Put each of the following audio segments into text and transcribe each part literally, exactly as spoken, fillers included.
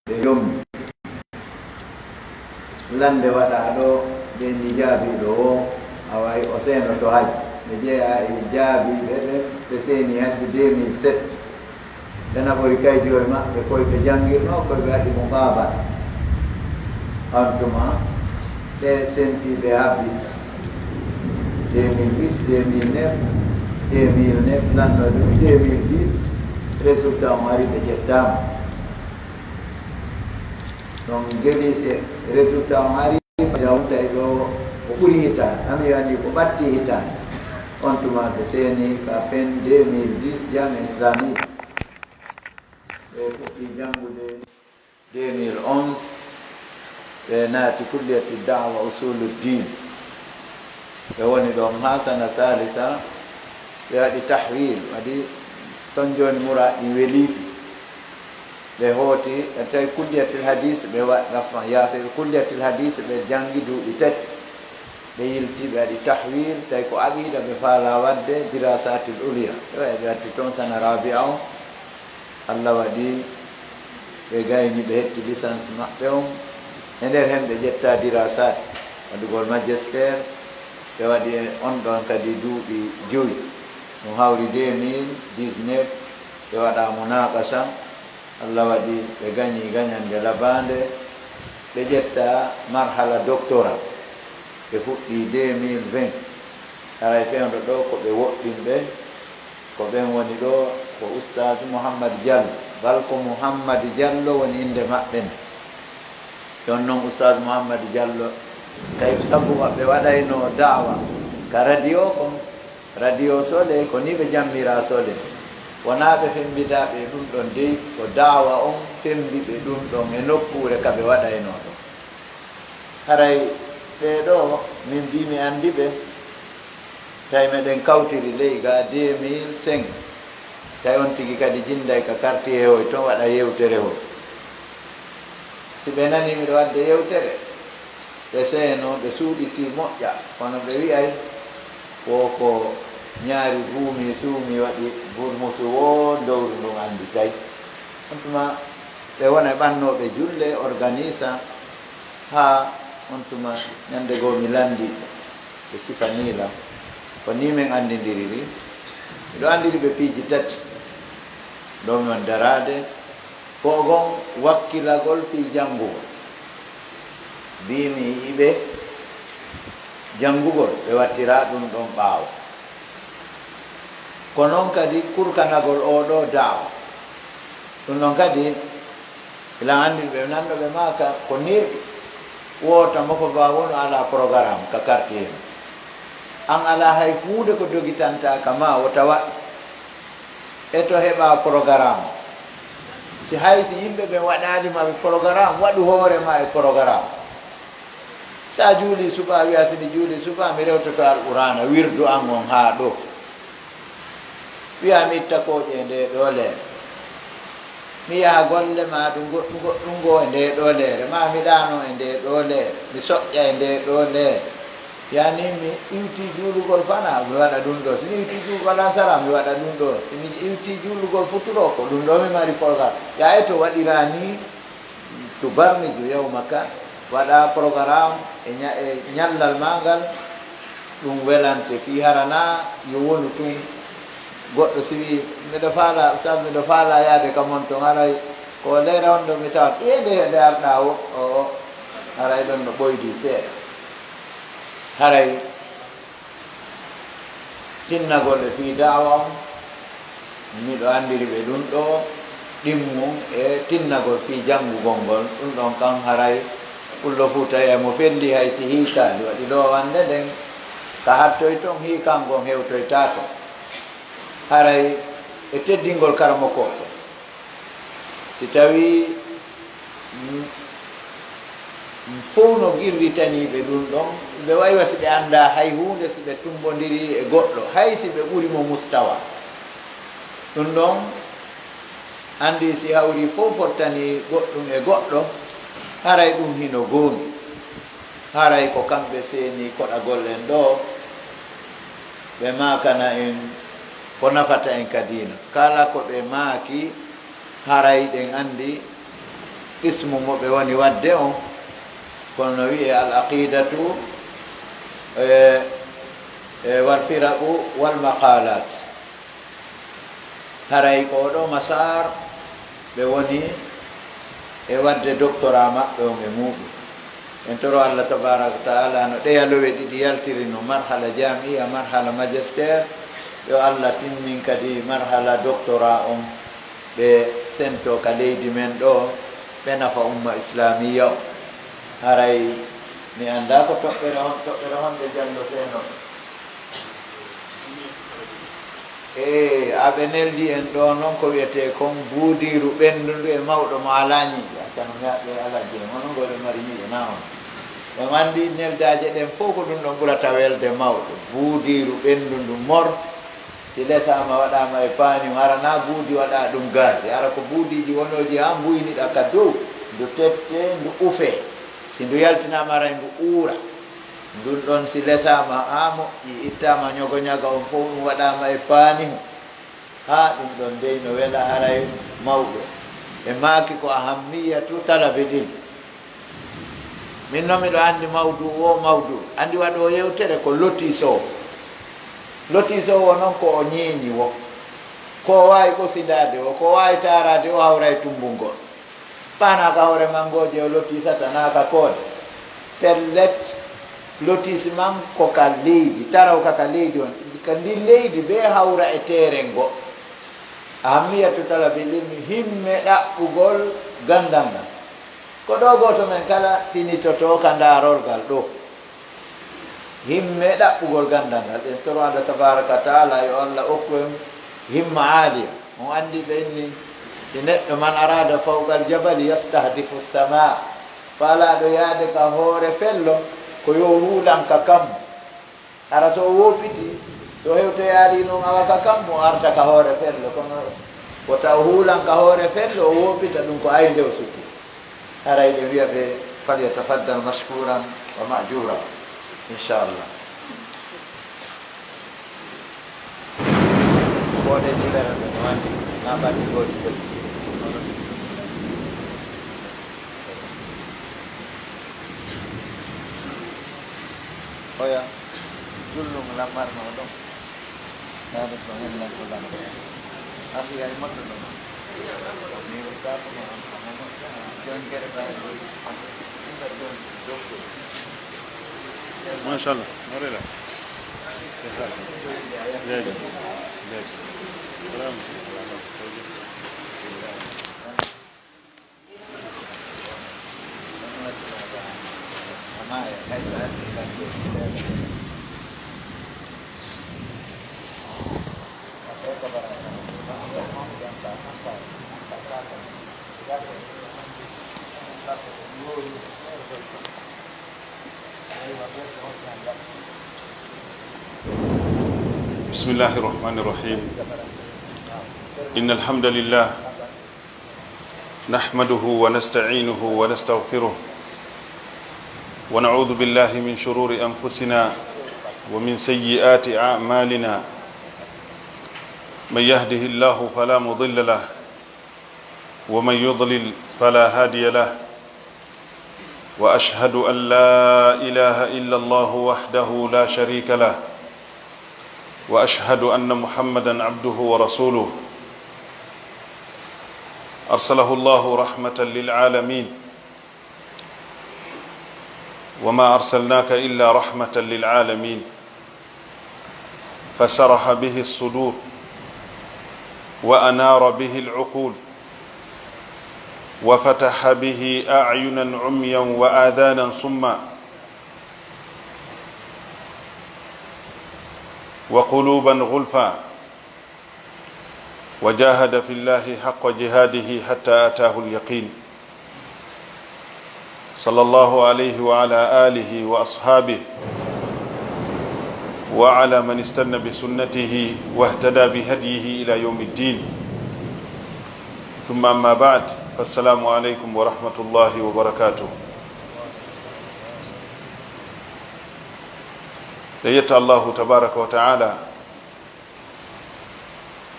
ɓe yombi. Lannde waɗaa ɗoo, ɓe inni jaabiiɗo woo, awa o seenoto haj. Ɓe jeyaa e jaabiiɓe ɓen, ɓe seeni haj ko deux mille sept. Ɓe naɓori kaydiyoy maɓɓe, koy ɓe janngirnoo, koy ɓe waɗi muqaabala. On tuma, ɓe sentii, ɓe habbi. Deux mille huit, deux mille neuf, deux mille neuf, lanno ɗum, deux mille dix, résultat on ari, ɓe ƴettaama. Donc, jeli si résultat on ari, fajawta e ɗo ko ɓuri hitaande, ami wani ko ɓatti hitaande. On tuma ɓe seeni ka fin deux mille dix, Jamia Islamique. Ɓe fuɗɗi janngude deux mille onze, ɓe naati kulliyati da'wa usulu din. Ɓe woni ɗon haa sana salisa, ɓe waɗi tahwil, waɗi ton jooni mura ɗi weliiti. Ɓe hooti, ɓe tawi kulliyatil hadis, ɓe wa-, gafan yaafeɓe kulliyatil hadis, ɓe janngi duuɓi tati. Ɓe yilti, ɓe waɗi tahwil, tawi ko aqida ɓe faala waɗde, dirasatil uliya. Ɓe waɗi, ɓe watti toon sana rabia on. Allah waɗi ɓe gayni, ɓe hetti licence maɓɓe on. E nder hen ɓe ƴetta dirasat, waɗugol magistère, ɓe waɗi on ɗon kadi duuɓi jowi. Ɗum hawri deux mille dix-neuf, ɓe waɗa munaqasha. Allah waɗi ɓe gañi gañande labaande, ɓe ƴetta marhala doctorat. Ɓe fuɗɗi deux mille vingt. Haray fewndo ɗoo ko ɓe woɗɗinɓe, ko ɓen woni ɗoo, ko Ustaaz Muhammad Jallo, bal ko Muhammad Jallo woni innde maɓɓe nden. Ɗon non Ustaaz Muhammad Jallo, tawi sabu maɓɓe waɗaynoo da'wa ka radio kon, radio Sole, ko nii ɓe jammira Sole. Wonaa ɓe femmbidaa ɓe ɗum ɗon dey, ko da'wa on femmbi ɓe ɗum ɗon e nokkuure ka ɓe waɗaynoo ɗon. Haray ɓee ɗoo, min mbii mi anndi ɓe, tawi meɗen kawtiri ley ga deux mille cinq, tawi on tigi kadi jinnday ka quartier hoy ton waɗa yewtere hoy. Si ɓe nanii miɗo waɗde yewtere, ɓe seeno, ɓe suuɗitii moƴƴa, kono ɓe wi'ay, wo ko ñaari buumi suumi waɗi burmusu woo lowru ndun annditay. On tuma ɓe wona e ɓannooɓe julle, organisa, haa on tuma ñannde goo mi lanndii ɓe, ɓe sifanii lan. Ko nii men anndindiriri. Miɗo anndiri ɓe piiji tati. Ɗoo mi on daraade, ko gon wakkilagol fii janngugol. Mbii mi yi'i ɓe janngugol, ɓe wattiraa ɗum ɗon ɓaawo. Ko non kadi kurkanagol oo ɗoo da'wa. Ɗum ɗon kadi, ilan anndiri ɓe, nanɗo ɓe maaka ko neeɓi. Woota mo ko ba wono alaa programme ka quartier mum. An alaa hay huunde ko dogitantaa ka maa wota waɗ. E to heɓaa programme. Si hay si yimɓe ɓen waɗaali ma ɓe programme, waɗu hoore maa e programme. Si a juulii subaa, wi'a, "Si mi juulii subaa, mi rewtoto Alqur'aana, wirdu an on haa ɗoo." Wi'a, "Mi itta kooƴe e ndee ɗoo leere. Mi yaha golle maa ɗum goɗɗum goɗɗum goo e ndee ɗoo leere, maa mi ɗaanoo e ndee ɗoo leere, mi soƴƴa e ndee ɗoo leere." Yani mi iwtii juulugol fanaa, mi waɗa ɗum ɗoo. Si mi iwtii juulugol lansara, mi waɗa ɗum ɗoo. Si mi iwtii juulugol futuro, ko ɗum ɗoo mi mari programme. Yaa e to waɗiraa nii, tubarmiju yawmaka, waɗa programme e ña-, e ñallal maa ngal, ɗum welante fii hara naa yo wonu tun goɗɗo si wii, "Miɗo faalaa, Ustaz, miɗo faalaa yaade ka mon ton, haray ko leere honɗo mi tawata?" Ɓiyee nde, nde arɗaa o, o, o, haray ɗon no ɓoydi seeɗa. Haray tinnagol e fii da'wa on, miɗo anndiri ɓe ɗum ɗoo, ɗimmun e tinnagol fii janngugol ngol, ɗum ɗon kan haray Pullo Fuuta e mo felli hay si hiikaali, waɗi loowannde nden, ka hattoy ton, hiikan ngon hewtoytaako. Haray e teddingol karamokooɓe, si tawii mm, mm, fow no qirritanii ɓe ɗum ɗon, ɓe waywa si ɓe anndaa hay huunde, si ɓe tummbondirii e goɗɗo, hay si ɓe ɓuri mo mustawa. Ɗum ɗon anndi si hawrii fow fottanii goɗɗum e goɗɗo, haray ɗum hino gooŋɗi. Haray ko kamɓe seeni koɗagol en ɗoo, ɓe maakana en ko nafata en ka diina. Kala ko ɓe maaki, haray ɗen anndi Ismu mo ɓe woni waɗde on, kono no wi'ee al aqidatu, e, e wal firaqu wal maqalat. Haray ko oo ɗoo masaar ɓe woni e waɗde doctorat maɓɓe on e muuɗum. En toro Allah tabaraka wa taala no ɗeya lowe ɗiɗi yaltiri no marhala jami'a, marhala magister, yo Allah timmin kadi marhala doctorat on. Ɓe sentoo ka leydi men ɗoo, ɓe nafa umma islaamiyya on. Haray mi anndaa ko toɓɓere hon, toɓɓere honde jallotee non. Ee, aɓe neldi en ɗoo non ko wi'etee kon buudiiru ɓenndundu e mawɗo mo alaa ɲiiƴe. Accano mi haɓɓe alaa jee, onon ko ɓe mari ɲiiƴe, naa on? Ɓe mandi neldaaje ɗen fow ko ɗum ɗon ɓurata welde mawɗo. Buudiiru ɓenndundu mor, si lesaama waɗaama e paani, hara naa buudi waɗaa ɗum gaasi, hara ko buudiiji wonooji haa mbuyniɗa ka dow, ndu tettee, ndu ufee. Si ndu yaltinaama, haray ndu uura. Ndun ɗon si lesaama haa moƴƴi, ittaama ɲogo ɲaga on fow, ɗum waɗaama e paani hun. Haa ɗum ɗon dey no wela haray mawɗo. Ɓe maaki ko ahammiyatu talabil ilm. Min non miɗo anndi mawdu oo mawdu. Anndi waɗoowo yewtere ko lotis oo. Lotis oo non ko o ɲiiɲi woo. Ko o waawi ɓosindaade woo, ko o waawi taaraade woo hawra e tumbungol. Ɓa naa ka hoore mangooje o lotisata, naa ka koode. Pellet, lotis man ko ka leydi, taraw ka ka leydi on. Ka ndin leydi bee hawra e teeren ngo. Ahammiyatu talabil ilmi, himme ɗaɓɓugol ganndal ngal. Ko ɗoo gooto men kala tinitotoo ka ndaarorgal ɗoo. Himme ɗaɓɓugol ganndal ngal. En toro Allah tabaraka wa taala yo Allah okku en himma aaliya. On anndi ɓe inni, si neɗɗo, man arada fawqal jabali yastahdifu samaa, faalaaɗo yaade ka hoore fello, ko yo huulan ka kammu. Hara so o woopitii, so hewtoyaali non awa ka kammu, o arta ka hoore fello, kono wota o huulan ka hoore fello, o woopita ɗum ko aynde o sutii. Haray ɓe wi'a ɓe, "Falyatafaddal mashkuran wa ma'juran." Inchallah. Ko ɗe ɗiɗi ɓe no anndi, na ɓanndi gooti kadi. Oya, jullum lammarno ɗon. Naade ko hen lan ko lan. Afi ay moƴƴo ɗon. Ko mi wurtaa ko mo am, ko mo moƴƴo. Jon gere ɓaye ɗon. Ɗiɗa jon doktor. Mashallah, no rela. Ke hal. Jaajëf. Jaajëf. Salaam. Salaam. بسم الله الرحمن الرحيم. إن الحمد لله نحمده ونستعينه ونستغفره، ونعوذ بالله من شرور أنفسنا ومن سيئات أعمالنا. من يهده الله فلا مضل له، ومن يضلل فلا هادي له، وأشهد أن لا إله إلا الله وحده لا شريك له، وأشهد أن محمدا عبده ورسوله، أرسله الله رحمة للعالمين، وما أرسلناك إلا رحمة للعالمين، فشرح به الصدور، وأنار به العقول، وفتح به أعينا عميا وآذانا صما، وقلوبا غلفا، وجاهد في الله حق جهاده حتى أتاه اليقين، صلى الله عليه وعلى آله وأصحابه وعلى من استن بسنته واهتدى بهديه إلى يوم الدين. ثم أما بعد، فالسلام عليكم ورحمة الله وبركاته. En yetta Allahu tabaraka wa ta'ala,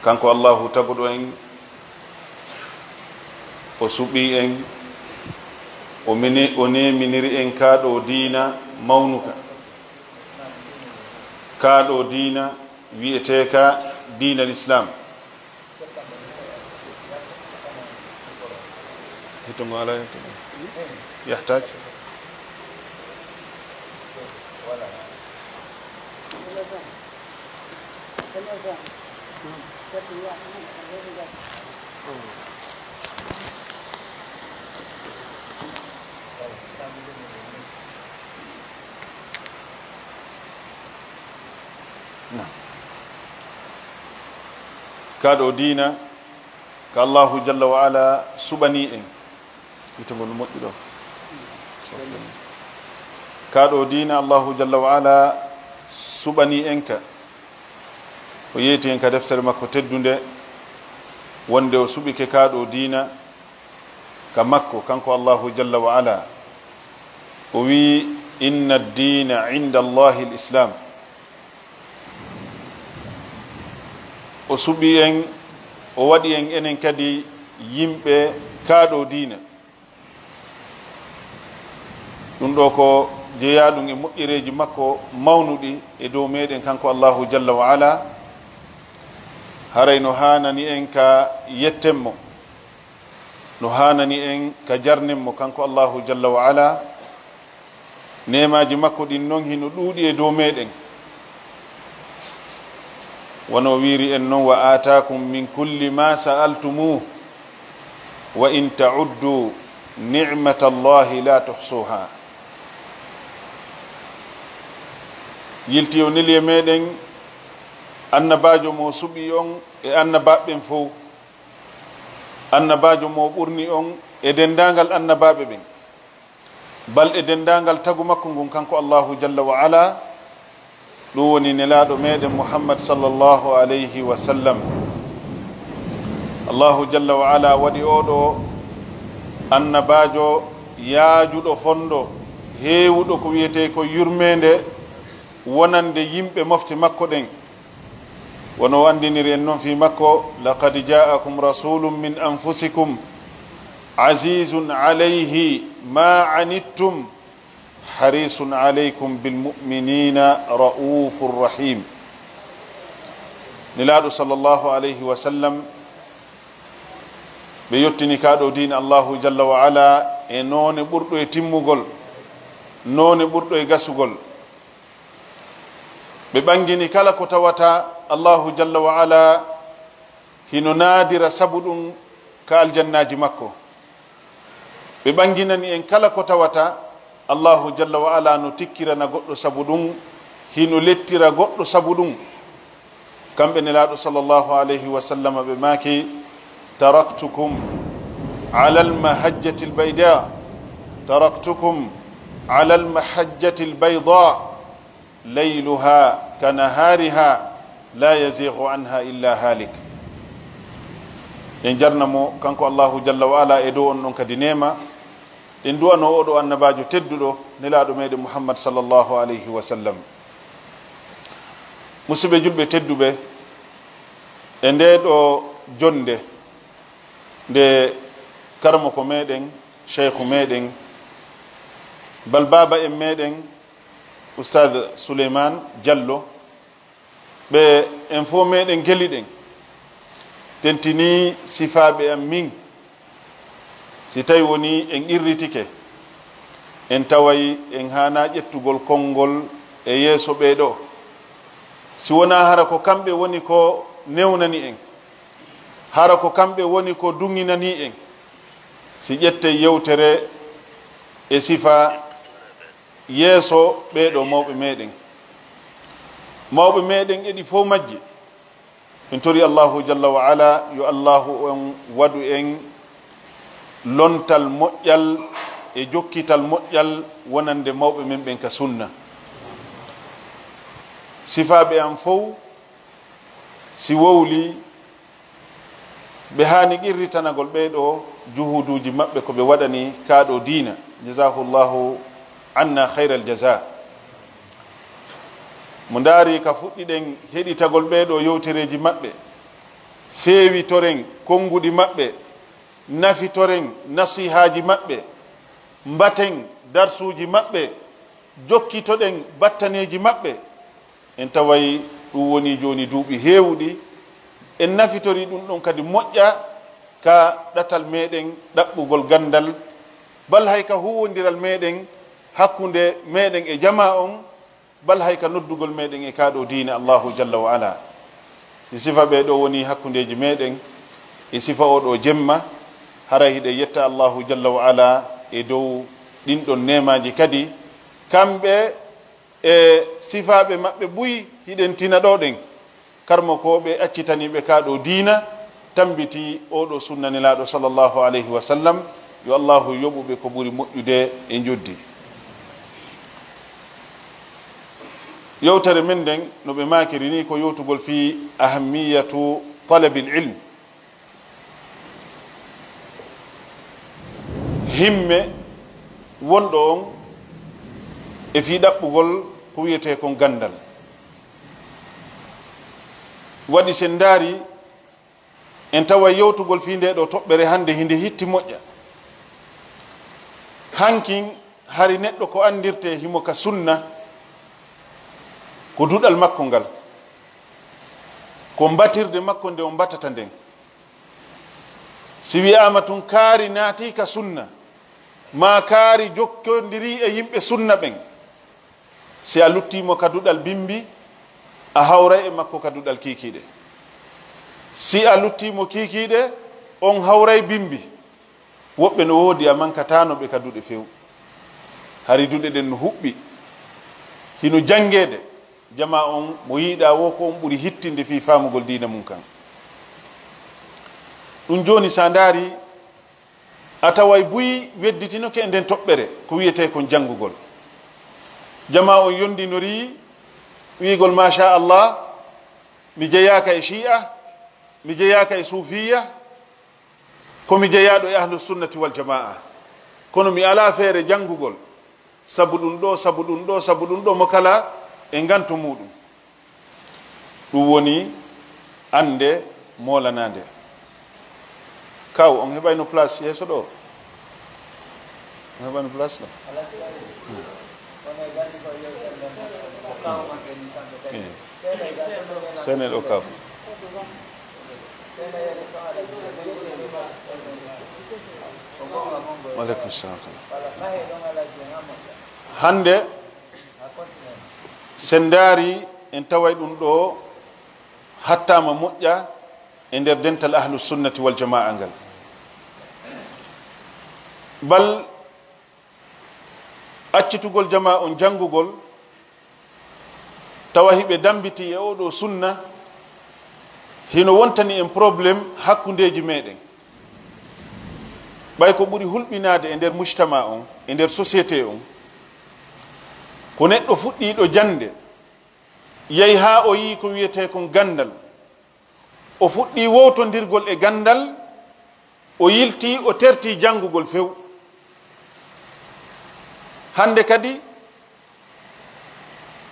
kanko Allahu taguɗo en, o suɓii en, O mini-, o neeminiri en kaa ɗoo diina mawnuka. Kaa ɗoo diina wi'eteeka diina Lislaam. Hito ngo alaa hito ngo. Yahtaaj. Naam. Kaa ɗoo diina ka Allaahu jalla wa ala suɓanii en. Hito ngo no moƴƴi ɗoo. Kaa ɗoo diina Allaahu jalla wa ala suɓanii en ka. O yeeti en ka deftere makko teddunde, wonde o suɓike kaa ɗoo diina ka makko, kanko Allaahu jalla wa ala. O wi'i, "Inna ad-diina inda Allahi l-Islaam." O suɓii en, o waɗi en enen kadi yimɓe kaa ɗoo diina. Ɗum ɗoo ko jeyaaɗum e moƴƴereeji makko mawnuɗi e dow meɗen kanko Allaahu jalla wa ala. Haray no haanani en ka yetten mo, no haanani en ka jarnen mo kanko Allaahu jalla wa ala. Neemaaji makko ɗin non hino ɗuuɗi e dow meɗen. Wano wiiri en non, "Wa aataakum min kulli ma sa'altumuh, wa in ta'uddu ni'matallahi la tuhsuha." Yilti o neli e meɗen annabaajo mo suɓi on e annabaaɓe ɓen fow, annabaajo mo ɓurni on e denndaangal annabaaɓe ɓen. Bal e denndaangal tagu makko ngun, kanko Allaahu jalla wa ala, ɗum woni nelaaɗo meɗen Muhammad sallallahu alayhi wa sallam. Allaahu jalla wa ala waɗi oo ɗoo annabaajo yaajuɗo fonndo, heewuɗo ko wi'etee ko yurmeende wonande yimɓe mofte makko ɗen. Wano o anndiniri en non fii makko, "Laqad jaa'akum rasuulun min anfusikum, aziizun alayhi ma anittum, hariisun alaykum bil mu'miniina ra'uufur rahiim." Nelaaɗo sallallahu alayhi wa sallam, ɓe yottini kaa ɗoo diina Allaahu jalla wa ala e noone ɓurɗo e timmugol, noone ɓurɗo e gasugol. Ɓe ɓangini kala ko tawata Allaahu jalla wa ala hino naadira sabu ɗum ka aljannaaji makko. Ɓe ɓanginani en kala ko tawata Allaahu jalla wa ala no tikkirana goɗɗo sabu ɗum, hino lettira goɗɗo sabu ɗum. Kamɓe Nelaaɗo sallallahu alayhi wa sallam ɓe maaki, "Taraktukum alal mahajjatil bayda, taraktukum alal mahajjatil bayda, layluha ka nahariha, la yazighu anha illa halik." En jarna mo, kanko Allaahu jalla wa ala, e dow on ɗon kadi neema. En du'ano oo ɗoo annabaajo tedduɗo, Nelaaɗo meɗen Muhammad sallallahu alayhi wa sallam. Musidɓe julɓe tedduɓe, e ndee ɗoo jonnde nde karamoko meɗen, sheykhu meɗen, bal baaba en meɗen, Ustaad Suleymaan Jallo, ɓe en fow meɗen geliɗen, tentinii sifaaɓe am min. Si tawi wonii en qirritike, en taway en haanaa ƴettugol konngol e yeeso ɓee ɗoo. Si wonaa hara ko kamɓe woni ko newnani en, hara ko kamɓe woni ko duŋinanii en, si ƴettee yewtere e sifaa yeeso ɓee ɗoo mawɓe meɗen. Mawɓe meɗen e ɗi fow majji. Min tori Allaahu jalla wa ala, yo Allaahu on waɗu en lontal moƴƴal e jokkital moƴƴal wonande mawɓe men ɓen ka sunna. Sifaaɓe am fow, si wowlii, ɓe haani qirritanagol ɓee ɗoo juhuuduuji maɓɓe ko ɓe waɗani kaa ɗoo diina. Jazaahu Allaahu anna khayral jazaa. Mo ndaari ka fuɗɗiɗen heɗitagol ɓee ɗoo yewtereeji maɓɓe, feewitoren konnguɗi maɓɓe, nafitoren nasihaaji maɓɓe, Mbaten darsuuji maɓɓe, jokkitoɗen battaneeji maɓɓe. En taway ɗum wonii jooni duuɓi heewuɗi. En nafitori ɗum ɗon kadi moƴƴa ka ɗatal meɗen ɗaɓɓugol ganndal, bal hay ka huuwondiral meɗen hakkunde meɗen e jamaa on, bal hay ka noddugol meɗen e kaa ɗoo diine Allaahu jalla wa ala. Mi sifa ɓee ɗoo woni hakkundeeji meɗen e sifa oo ɗoo jemma, haray hiɗen yetta Allaahu jalla wa ala e dow ɗin ɗon neemaaji kadi. Kamɓe e sifaaɓe maɓɓe buy hiɗen tina ɗoo ɗen. Karmokooɓe accitaniiɓe kaa ɗoo diina, tambitii oo ɗoo sunna Nelaaɗo sallallahu alayhi wa sallam, yo Allaahu yoɓu ɓe ko ɓuri moƴƴude e njoddi. Yewtere men nden, no ɓe maakiri nii, ko yewtugol fii ahammiyatu talabil ilm, himme wonɗo on e fii ɗaɓɓugol ko wiyetee kon ganndal. Waɗi sen ndaari, en tawa yewtugol fii ndee ɗoo toɓɓere hannde hinde hitti moƴƴa. Hankin hari neɗɗo ko anndirtee himo ka sunna, ko duɗal makko ngal, ko mbatirde makko nde o mbatata nden. Si wi'aama tun kaari naatii ka sunna, maa kaari jokkondirii e yimɓe sunna ɓen, si a luttii mo ka duɗal bimbi, a hawray e makko ka duɗal kiikiiɗe. Si a luttii mo kiikiiɗe, on hawray bimbi. Woɓɓe no woodi a mankataano ɓe ka duɗe few. Hari duɗe ɗen no huɓɓi, hino janngeede. Jamaa on mo yiɗaa woo ko on ɓuri hittinde fii faamugol diina mun kan. Ɗun jooni si a ndaari, a taway buy wedditinoke e nden toɓɓere ko wiyetee kon janngugol. Jamaa on yondinorii wi'igol, "Maasha Allah, mi jeyaaka e Shi'a, mi jeyaaka e Suufiya, ko mi jeyaaɗo e Ahlu Sunnati wal Jamaa. Kono mi alaa feere janngugol, sabu ɗun ɗoo, sabu ɗun ɗoo, sabu ɗun ɗoo," mo kala e nganto muuɗun. Ɗun woni annde moolanaande. Kaw, on heɓayno place yeeso ɗoo? On heɓayno place ɗoo? Hmm. Hmm. Eh. Sene ɗoo, kaw. Wa aleykum salam. Hannde, si en ndaarii, en taway ɗun ɗoo hattaama moƴƴa e nder dental Ahlu Sunnati wal Jamaa ngal. Bal accitugol jamaa on janngugol, tawa hiɓe dambitii e oo ɗoo sunna, hino wontani en problème hakkundeeji meɗen. Ɓay ko ɓuri hulɓinaade e nder mujtamaa on, e nder société on, ko neɗɗo fuɗɗiiɗo jannde, yahi haa o yi'i ko wiyetee kon ganndal, o fuɗɗii wowtondirgol e ganndal, o yiltii, o tertii janngugol few. Hannde kadi,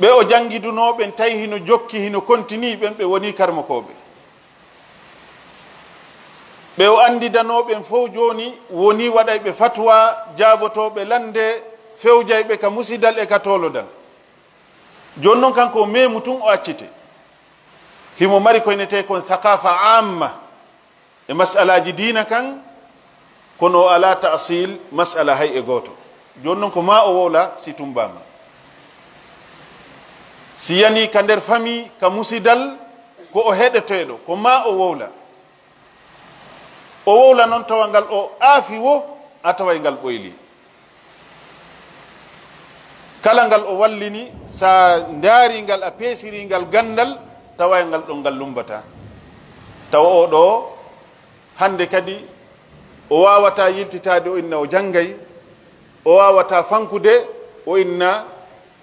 ɓe o janngidunoo ɓen tawi hino jokki, hino kontinii, ɓen ɓe wonii karmokooɓe. Ɓe o anndidanoo ɓen fow jooni wonii waɗayɓe fatuwa, jaabotooɓe lannde, fewjayɓe ka musidal e ka toolodal. Jooni non kanko o meemu tun o accite. Himo mari ko inetee kon thaqaafa aamma e mas'alaaji diina kan, kono o alaa ta'siil mas'ala hay e gooto. Jooni non ko maa o wowla si tumbaama. Si yanii ka nder famii, ka musidal, ko o heɗeteeɗo, ko maa o wowla. O wowla non tawa ngal o aafi woo, a taway ngal ɓoylii. Kala ngal o wallini, sa ndaarii ngal, a peesirii ngal ganndal, taway ngal ɗon ngal lummbataa. Tawa oo ɗoo, hannde kadi, o waawataa yiltitaade, o inna o janngay, o waawataa fankude, o inna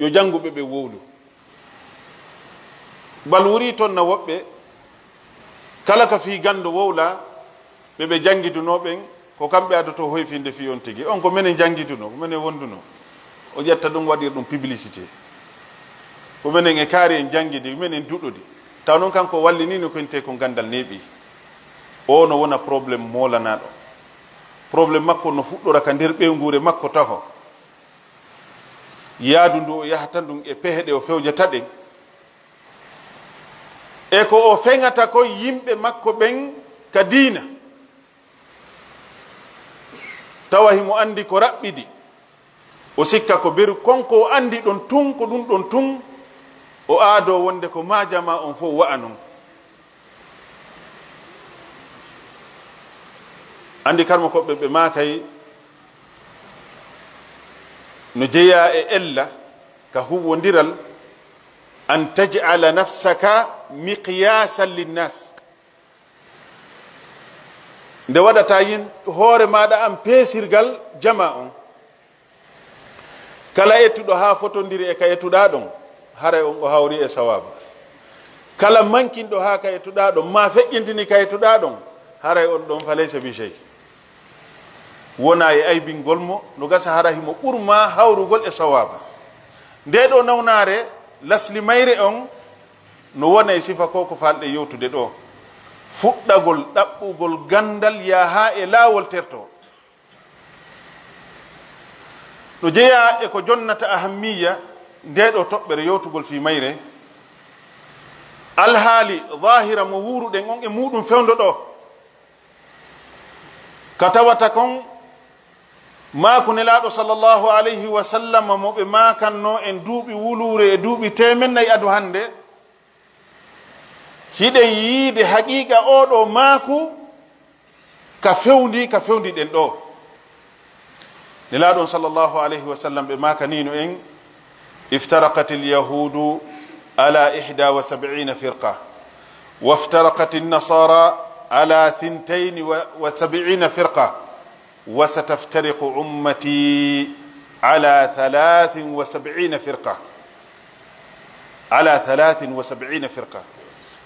yo jannguɓe ɓen wowlu. Bal wurii ton na woɓɓe, kala ka fii ganndo wowlaa, ɓe ɓe janngidunoo ɓen, ko kamɓe adotoo hoyfinde fii on tigi. On ko menen janngidunoo, ko menen wondunoo. O ƴetta ɗum waɗira ɗum publicité. Ko menen e kaari en janngidi, menen duɗodi. Taw non kanko o wallinii no ko intee ko ganndal neeɓi. O no wona problème moolanaaɗo. Problème makko no fuɗɗora ka nder ɓeynguure makko taho. Yaadu ndu o yahata ndun e pehe ɗe o fewjata ɗen. E ko o feŋata kon yimɓe makko ɓen ka diina. Tawa himo anndi ko raɓɓiɗi. O sikka ko beru kon ko o anndi ɗon tun, ko ɗun ɗon tun o aadoo wonde ko maa jamaa on fow wa'a non. Anndi karmo koɓɓe ɓe maakay no jeyaa e ella ka huwwondiral, an taj'ala nafsaka miqyaasan linnaas. Nde waɗata yin hoore maaɗa an peesirgal jamaa on. Kala ettuɗo haa fotondiri e ka ettuɗaa ɗon, haray on o hawri e sawaabu. Kala mankinɗo haa ka ettuɗaa ɗon, maa feƴƴintini ka ettuɗaa ɗon, haray on ɗon falaysa bi shay. Wonaa e aybingol mo, no gasa hara himo ɓur maa hawrugol e sawaabu. Ndee ɗoo nawnaare, lasli mayre on, no wona e sifa ko ko faalɗe yewtude ɗoo. Fuɗɗagol ɗaɓɓugol ganndal yaha e laawol tertoo. No jeyaa e ko jonnata ahammiya ndee ɗoo toɓɓere yewtugol fii mayre, alhaali zaahira mo wuuruɗen on e muuɗum fewndo ɗoo. Ka tawata kon, maaku Nelaaɗo sallallahu alayhi wa sallam mo ɓe maakannoo en duuɓi wuluure e duuɓi teemen nay ado hannde, hiɗen yiide haqiiqa oo ɗoo maaku ka fewndi, ka fewndi ɗen ɗoo. Nelaaɗo on sallallahu alayhi wa sallam ɓe maakaniino en, افترقت اليهود على إحدى وسبعين فرقة، وافترقت النصارى على ثنتين وسبعين فرقة، وستفترق أمتي على ثلاث وسبعين فرقة. على ثلاث وسبعين فرقة.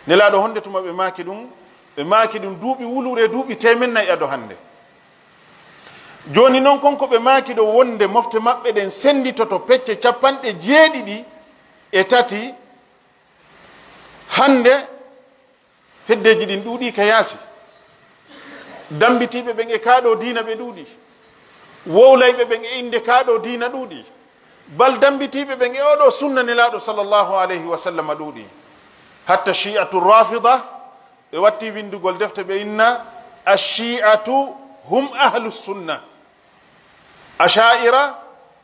Nelaaɗo, honde tuma ɓe maaki ɗum? Ɓe maaki ɗum duuɓi wuluure, duuɓi teemen nay ado hannde. Jooni non, kon ko ɓe maaki ɗo wonde mofte maɓɓe ɗen sennditoto pecce capanɗe jeeɗiɗi e tati, hannde feddeeji ɗin ɗuuɗii ka yaasi. Dammbitiiɓe ɓen e kaa ɗoo diina ɓe ɗuuɗii. Wowlayɓe ɓen e innde kaa ɗoo diina ɗuuɗii. Bal dammbitiiɓe ɓen e oo ɗoo sunna Nelaaɗo sallallahu alayhi wa sallam ɗuuɗii. Hatta Shi'atu Rafida, ɓe watti winndugol defte, ɓe inna, "Ash-Shi'atu hum ahlu sunna." Asha'ira,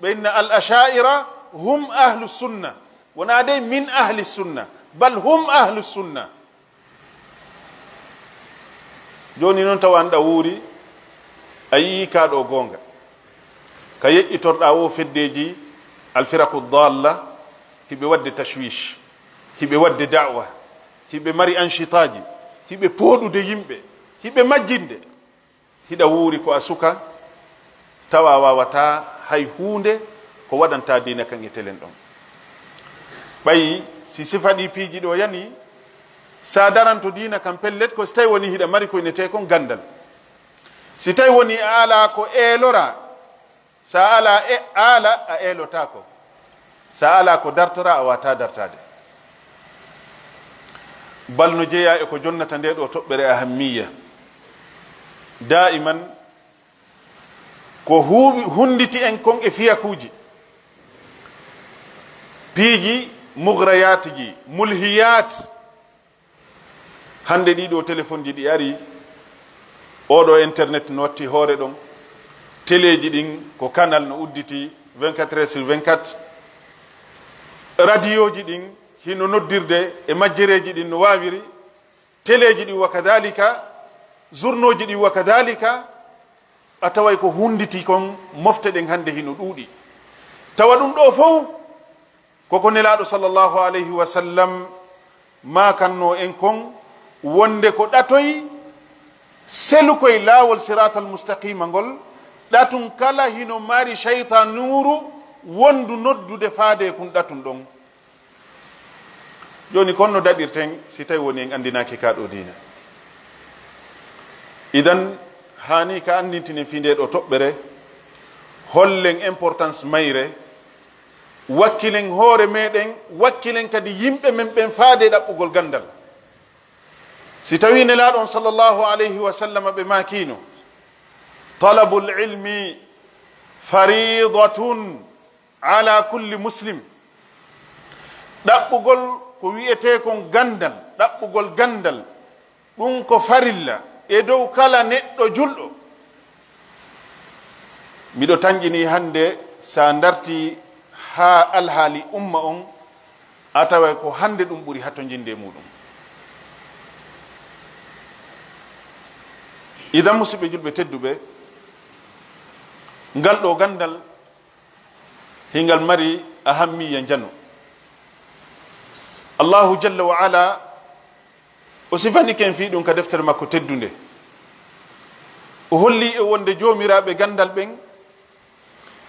ɓe inna, "Al-Asha'ira hum ahlu sunna." Wonaa dey min ahli sunna, bal hum ahlu sunna. Jooni non tawa an ɗa wuuri, a yi'ii kaa ɗoo goonga. Ka yeƴƴitorɗaa woo feddeeji al-firaqu dalla, hiɓe waɗde tashwish, hiɓe waɗde da'wa, hiɓe mari anshitaaji, hiɓe pooɗude yimɓe, hiɓe majjinde. Hiɗa wuuri ko a suka, tawa a waawataa hay huunde ko waɗanta diina kan e telen ɗon. Ɓay si sifa ɗii piiji ɗoo yanii, sa daranto diina kan pellet ko si tawi wonii hiɗa mari ko innetee kon ganndal. Si tawi wonii a alaa ko eeloraa, sa alaa e, aala a eelotaako. Sa alaa ko dartoraa, a waawataa dartaade. Bal no jeyaa e ko jonnata ndee ɗoo toɓɓere ahammiya. Daa'iman ko huuwi, hunnditi en kon e fiyakuuji, piiji mugrayaatiji, mulhiyaat. Hannde ɗii ɗoo telefonji ɗi ari, oo ɗoo internet no watti hoore ɗon, teleeji ɗin ko kanal no udditi vingt-quatre heures sur vingt-quatre, radiyooji ɗin hino noddirde e majjereeji ɗin no waawiri, teleeji ɗin wa kadalika, zurnooji ɗin wa kadalika, a taway ko hunnditi kon mofte ɗen hannde hino ɗuuɗi. Tawa ɗum ɗoo fow ko ko Nelaaɗo sallallahu alayhi wa sallam maakannoo en kon, wonde ko ɗatoy selukoy laawol siraatal mustaqiima ngol, ɗatun kala hino mari shaytanuuru wondu noddude faade e kun ɗatun ɗon. Jooni kon no daɗirten si tawi woni en anndinaaki kaa ɗoo diina? Idan, haani ka anndintinen fii ndee ɗoo toɓɓere, hollen importance mayre, wakkilen hoore meɗen, wakkilen kadi yimɓe men ɓen faade e ɗaɓɓugol ganndal. Si tawii Nelaaɗo on sallallahu alayhi wa sallam ɓe maakiino, Talabul ilmi faridatun ala kulli muslim. Ɗaɓɓugol ko wi'etee kon ganndal, ɗaɓɓugol ganndal, ɗun ko farilla e dow kala neɗɗo julɗo. Miɗo tanƴinii hannde, si a ndartii haa alhaali umma on, a taway ko hannde ɗun ɓuri hattonjinde e muuɗun. Idan, musiɓɓe julɓe tedduɓe, ngal ɗoo ganndal, hingal mari ahammiya njano. Allahu jalla wa ala, o sifani ken fii ɗun ka deftere makko teddunde. O holli e wonde joomiraaɓe ganndal ɓen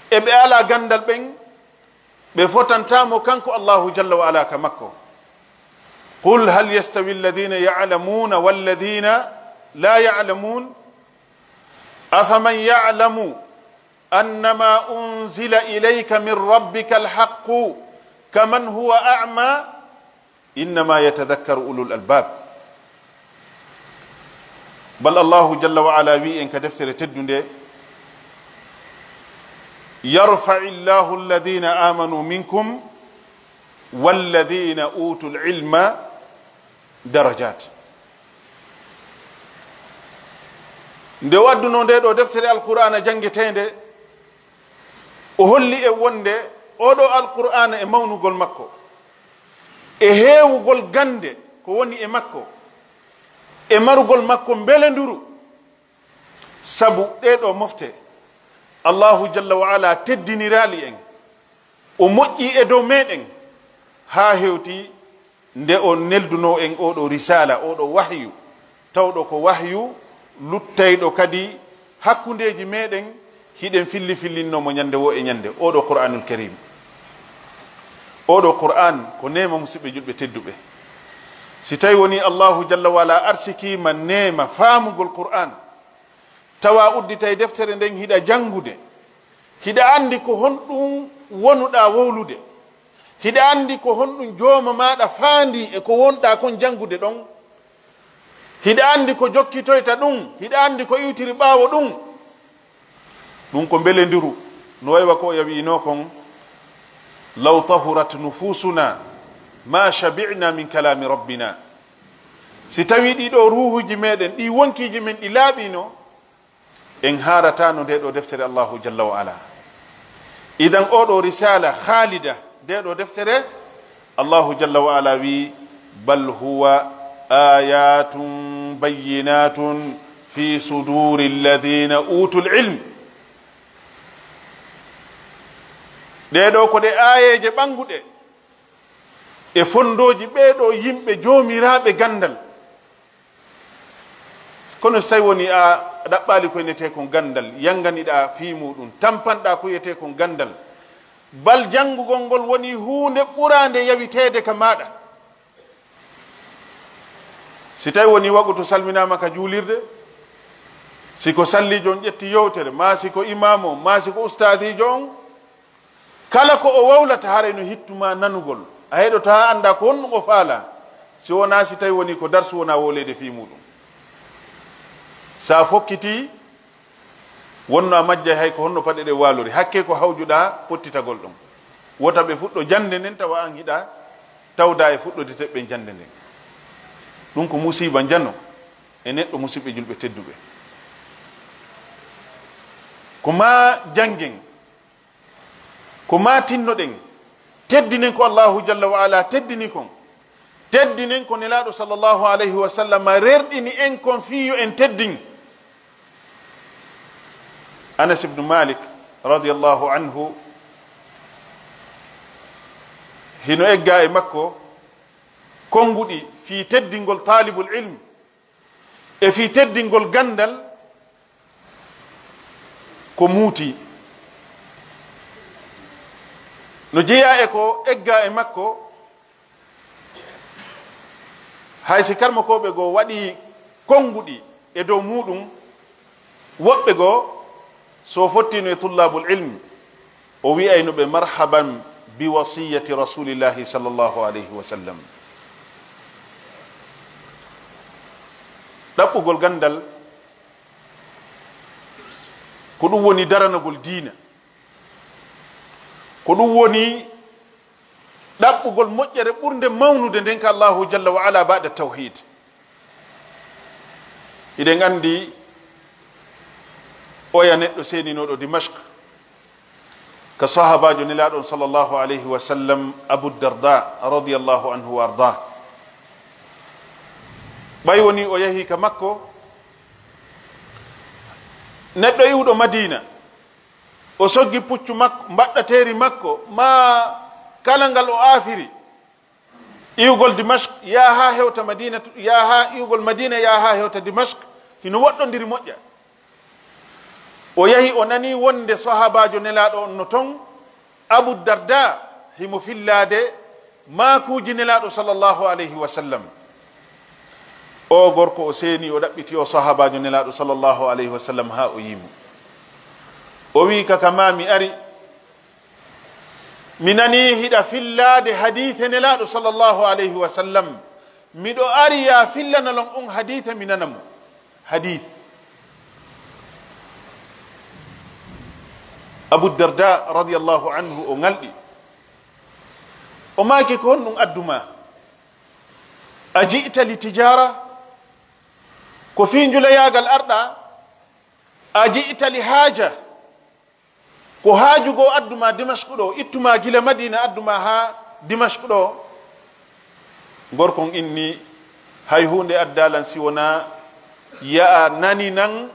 e ɓe alaa ganndal ɓen, ɓe fotantaa mo kanko Allahu jalla wa ala ka makko. Qul hal yastawi alladhina ya'lamuna walladhina la ya'lamun, afaman ya'lamu annama unzila ilayka min rabbika alhaqqu kaman huwa a'ma, innama yatadhakkaru ulul albab. Bal Allahu jalla wa ala wi'i en ka deftere teddunde, yarfa'i llahu alladhina amanu minkum walladhina utul ilma darajat. Nde o addunoo ndee ɗoo deftere Alqur'aana janngeteende, o holli en wonde oo ɗoo Alqur'aana e mawnugol makko, e heewugol gannde ko woni e makko, e marugol makko mbelenduru, sabu ɗee ɗoo mofte, Allahu jalla wa ala teddiniraali en, o moƴƴii e dow meɗen, haa hewti nde o neldunoo en oo ɗoo risaala, oo ɗoo wahyu, tawɗo ko wahyu luttayɗo kadi hakkundeeji meɗen, hiɗen filli-fillinnoo mo ñande woo e ñande, oo ɗoo Qur'aanul Kariim. Oo ɗoo Qur'aan ko neema, musiɓɓe julɓe tedduɓe. Si tawi wonii Allahu jalla wa ala arsikii ma neema faamugol Qur'aan, tawa udditay deftere nden hiɗa janngude, hiɗa anndi ko honɗun wonuɗaa wowlude, hiɗa anndi ko honɗun jooma maaɗa faandii e ko wonɗaa kon janngude ɗon, hiɗa anndi ko jokkitoyta ɗun, hiɗa anndi ko iwtiri ɓaawo ɗun. Ɗun ko mbelenduru, no way wa ko o wi'inoo kon, law tahurat nufusuna ma shabi'na min kalami rabbina. Si tawii ɗii ɗoo ruuhuuji meɗen, ɗii wonkiiji men ɗi laaɓiino, en haarataano ndee ɗoo deftere Allahu jalla wa ala. Idan oo ɗoo risaala khaalida, ndee ɗoo deftere, Allahu jalla wa ala wi'i, bal huwa ayatun bayyinatun fi suduri alladhina utul ilm. Ɗee ɗoo ko ɗe aayeeje ɓannguɗe e fonndooji ɓee ɗoo yimɓe joomiraaɓe ganndal. Kono si tawi woni a ɗaɓɓaali ko wi'etee kon ganndal, yannganiɗaa fii muuɗun, tampanɗaa ko wi'etee kon ganndal, bal janngugol ngol woni huunde ɓuraande yawiteede ka maaɗa. Si tawi woni waqtu salminaama ka juulirde, si ko salliijo on ƴetti yewtere, maa si ko imaamu on, maa si ko ustaadiijo on, kala ko o wowlata, haray no hittu ma nanugol. A heɗoto haa anndaa ko honɗun o faalaa, si wonaa si tawi wonii ko darsu wonaa wowleede fii muuɗun. Si a fokkitii, wonno a majjay hay ko honno paɗe ɗen waalori. Hakkee ko hawjuɗaa pottitagol ɗon. Wota ɓe fuɗɗo jannde nden, tawa an hiɗa tawdaa e fuɗɗode teɓɓen jannde nden. Ɗun ko musiiba njano e neɗɗo, musiɓɓe julɓe tedduɓe. Ko maa janngen, ko maa tinnoɗen, teddinen ko Allahu jalla wa ala teddini kon, teddinen ko Nelaaɗo sallallahu alayhi wa sallam rerɗini en kon fii yo en teddin. Anas ibnu Malik radiyallahu anhu, hino eggaa e makko konnguɗi fii teddingol taalibul ilm, e fii teddingol ganndal ko muuti. No jeyaa e ko eggaa e makko, hay si karmokooɓe goo waɗii konnguɗi e dow muuɗum, woɓɓe goo, so fottiino e tullaabul ilmi, o wi'ayno ɓe, "Marhaban bi wasiyati Rasulillahi sallallahu alayhi wa sallam." Ɗaɓɓugol ganndal Ko ɗum woni daranagol diina. Ko ɗum woni ɗaɓɓugol moƴƴere ɓurnde mawnude nden ka Allahu jalla wa ala ba'da tawhid. Hiɗen anndi oya neɗɗo seeninooɗo Dimashq, ka sahaabaajo Nelaaɗo on sallallahu alayhi wa sallam, Abu Darda radiyallahu anhu wa arda. Ɓay woni o yahi ka makko, neɗɗo iwɗo Madiina, o soggi puccu makko, mbaɗɗateeri makko, maa kala ngal o aafiri, iwgol Dimashq, yaha hewta Madinatu, yaha iwgol Madina, yaha hewta Dimashq, hino woɗɗondiri moƴƴa. O yahi, o nani wonde sahaabaajo Nelaaɗo on no ton, Abu Darda, himo fillaade maakuuji Nelaaɗo sallallahu alayhi wa sallam. O gorko o seeni, o ɗaɓɓiti o sahaabaajo Nelaaɗo sallallahu alayhi wa sallam haa o yii mo. O wi'i ka, ka maa mi ari, mi nani hiɗa fillaade hadiise Nelaaɗo sallallahu alayhi wa sallam. Miɗo ari ya fillana lon on hadiise mi nana mo. Hadiis. Abu Darda radiyallahu anhu o ŋalɗi. O maaki, ko honɗum addu ma? A ji'ta li tijaara? Ko fii njuleyaagal arɗa? A ji'ta li haaja? Ko haaju goo addu ma Dimashq ɗoo, ittu ma gila Madina addu ma haa Dimashq ɗoo? Gorko on inni, hay huunde addaa lan si wonaa ya a naninan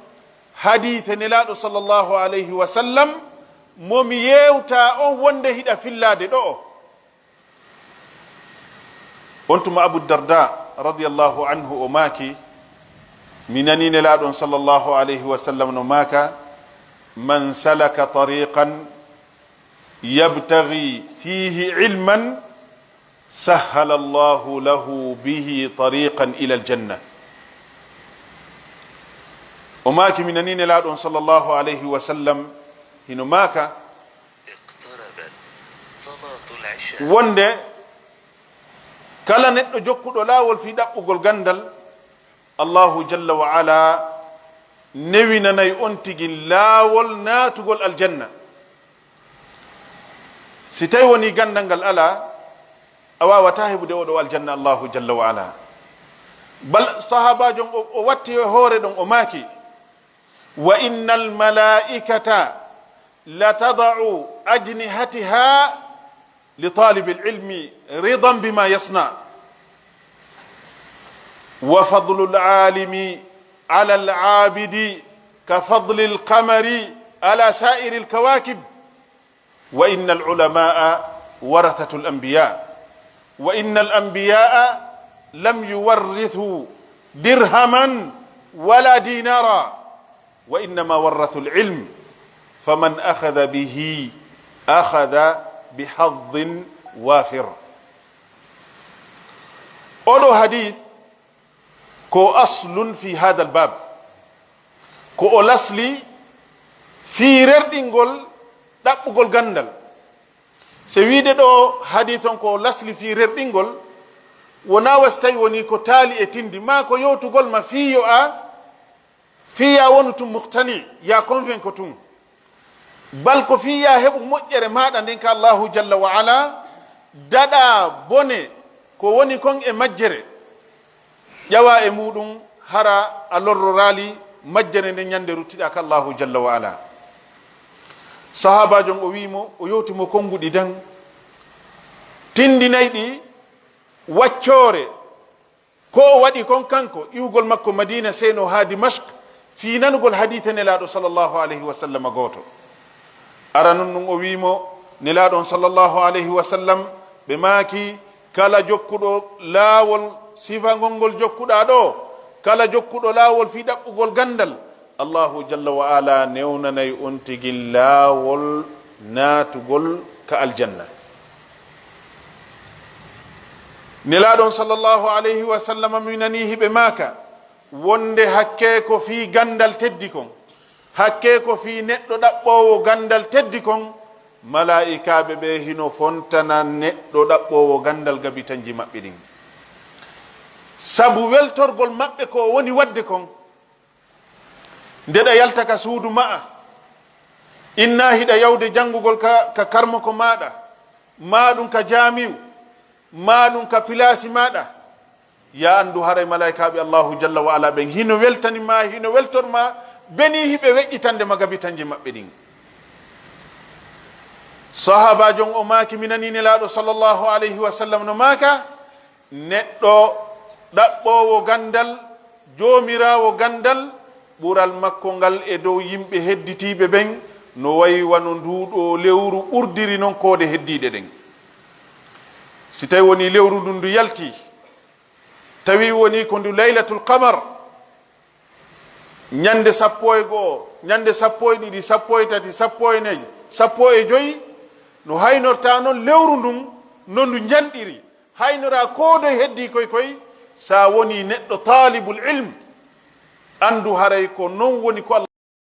hadiise Nelaaɗo sallallahu alayhi wa sallam mo mi yeewtaa on wonde hiɗa fillaade ɗo'o. On tuma Abu Darda radiyallahu anhu o maaki, mi nanii Nelaaɗo on sallallahu alayhi wa sallam no maaka, "Man salaka tariqan yabtaghi fihi ilman, sahhala Allahu lahu bihi tariqan ila al-janna." O maaki, mi nanii Nelaaɗo on sallallahu alayhi wa sallam hino maaka, wonde kala neɗɗo jokkuɗo laawol fii ɗaɓɓugol ganndal, Allahu jalla wa ala newinanay on tigi laawol naatugol aljanna. Si tawi wonii ganndal ngal alaa, a waawataa heɓude oo ɗoo aljanna Allahu jalla wa ala. Bal sahaabaajo on o, o watti e hoore ɗon, o maaki, "Wa innal malaa'ikata latada'u ajnihataha li talibil ilmi ridan bima yasna. Wa fadlul alimi alal abidi ka fadlil qamari ala sa'iril kawakib. Wa innal ulama'a warathatul anbiya. Wa innal anbiya'a lam yuwarrithu dirhaman wala dinara. Wa innama warrathul ilm, faman akhadha bihi akhadha bihadhin wafir." Oɗo hadith ko aslun fi hadha albab, ko o lasli fii rerɗingol ɗaɓɓugol ganndal. Se wiide ɗo hadith on ko lasli fii rerɗingol, wonaa wa si tawi woni ko taali e tindi, maa ko yowtugol ma fii yo a, fii ya wonu tun muqtani, ya convaincu tun. Bal ko fii ya heɓu moƴƴere maaɗa nden ka Allahu jalla wa ala, daɗa bone ko woni kon e majjere. Ƴawa e muɗum hara a lorroraali majjere nden ñande ruttiɗaa ka Allahu jalla wa ala. Sahaabaajo on o wi'i mo, o yowti mo konnguɗi dan, tindinay ɗi waccoore ko o waɗi kon kanko, iwgol makko Madiina seenoo haa Dimashq, fii nanugol hadiise Nelaaɗo sallallahu alayhi wa sallam gooto. Aranun ɗun o wi'i mo, Nelaaɗo on sallallahu alayhi wa sallam, ɓe maaki, kala jokkuɗo laawol sifangol ngol jokkuɗaa ɗoo, kala jokkuɗo laawol fii ɗaɓɓugol ganndal, Allahu jalla wa ala newnanay on tigi laawol naatugol ka aljanna. Nelaaɗo on sallallahu alayhi wa sallam mi nanii hiɓe maaka, wonde hakkee ko fii ganndal teddi kon, hakkee ko fii neɗɗo ɗaɓɓoowo ganndal teddi kon, malaa'ikaaɓe ɓe hino fontana neɗɗo ɗaɓɓoowo ganndal gabitanji maɓɓe ɗin. Sabu weltorgol maɓɓe ko woni waɗde kon, nde ɗa yalta ka suudu ma'a, Inna hiɗa yawde janngugol ka, ka karmoko maaɗa, maa ɗun ka jaamiu, maa ɗun ka pilaasi maaɗa, ya anndu haray malaa'ikaaɓe Allaahu jalla wa ala ɓen hino weltani ma, hino weltor ma, benii hiɓe weƴƴitande ma gabitanje maɓɓe ɗin. Sahaabaajo on o maaki, mi nanii Nelaaɗo sallallaahu alayhi wa sallam no maaka, neɗɗo ɗaɓɓoowo ganndal, joomiraawo ganndal, ɓural makko ngal e dow yimɓe hedditiiɓe ɓen no wayi wano nduu ɗoo lewru ɓurdiri non koode heddiiɗe ɗen. Si tawii wonii lewru ndun ndu yaltii, tawi wonii ko ndu Laylatul Qamar, ñande sappo e go'o, ñande sappo e ɗiɗi, sappo e tati, sappo e nayi, sappo e jowi, no haynorta non lewru ndun, no ndu njanɗiri, haynoraa koode heddii koy koy, si a wonii neɗɗo taalibul ilm, anndu haray ko non woni ko Allah